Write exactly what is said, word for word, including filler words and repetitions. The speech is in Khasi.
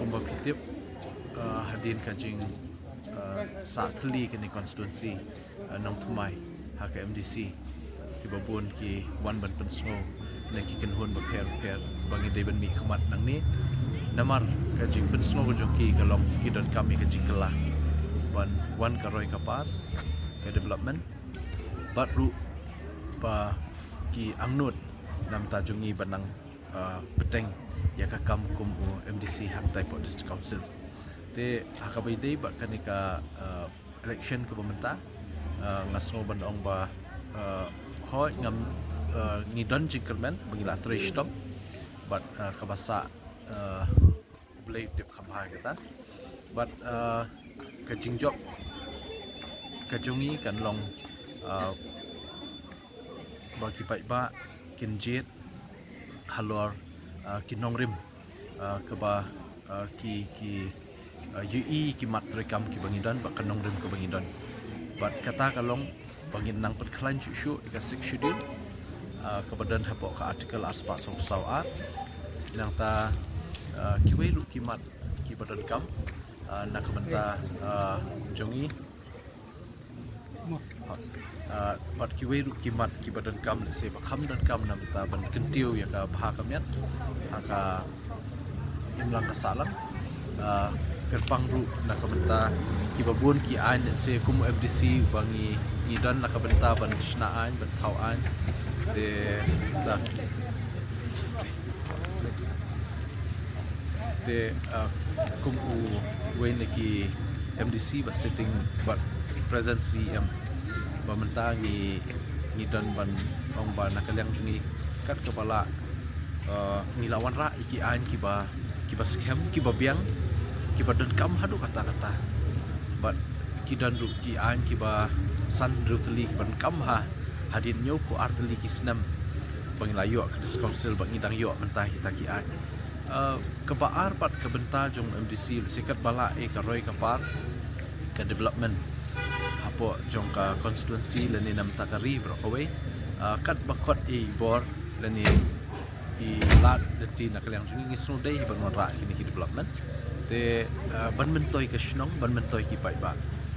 Ba phi tip, uh, hadien ka jing, uh, sah thylli kane constituency, uh, Nongthymmai ha ka M D C, kiba bun ki wan ban pynsngew na ki kynhun bapher bapher ba ngi dei ban mih khmat nangne. Namar ka jingpynsngew ka jong ki ka long ki donkam ïa ka jingkylla ban wan ka roi ka par, ka development, bad ruh ba ki angnud na bynta jong ngi ban nang, uh, bteng ïa ka kam kum u M D C hangtai hapoh District Council. Te ha kaba ïadei bad kane ka, uh, election kaba mynta, uh, nga sngew ban ong ba, uh, hooid ngam, uh, ngi don jingkyrmen ba ngi la trei shitom bad, uh, kaba sah, uh, U Blei u tip kham bha ïa kata. Bad, uh, ka jingjop ka jong ngi kan long, uh, ba ki paidbah kin jied halor, uh, ki nongrim, uh, kaba, uh, ki, ki, uh, ïohi ki mat treikam kiba ngi don bad ka nongrim kaba ngi don. Bad kata ka long ba ngin nang pynkhlaiñ shuh shuh ïa ka Sixth Schedule, uh, kaba don hapoh ka Article arspah sawphew saw A. Nangta, uh, kiwei ruh ki mat kiba donkam, uh, na ka bynta, uh, jong ngi. Uh, bad kiwei ruh ki mat kiba donkam, lehse ba kham donkam na bynta ban kyntiew ïa ka bha ka miat ha ka imlang ka sahlang. Uh, kyrpang ruh na ka bynta kiba bun ki aiñ, lehse kum M D C ba ngi, ngi don na ka bynta ban shna aiñ, ban thaw aiñ. Te, ta, te, uh, kum uwei na ki M D C ba sitting, ba present C E M, ba mynta ngi, ngi don ban ong ba na ka liang jong ngi kat kaba lah, uh, ngi la wanrah ïa ki aiñ kiba, kiba skhem, kiba biang, kiba donkam haduh katta katta. Bad ki don ruh ki aiñ kiba san hynriew tylli kiba donkam ha, hadien hynñiewphew ar tylli ki snem ba ngi la ïoh ka District Council, ba ngi dang ïoh mynta kita ki aiñ. Uh, kaba ar pat ka bynta jong M D C, lehse kat ba lah ïa ka roi ka par, ka development hapoh jong ka constituency lane na bynta ka ri baroh kawei. Uh, kat ba kot i bor lane i lad lynti na ka liang jong ngi, ngi sngewdei ban wanrah kine ki development. Te, uh, ban myntoi ka shnong, ban myntoi ki paidbah.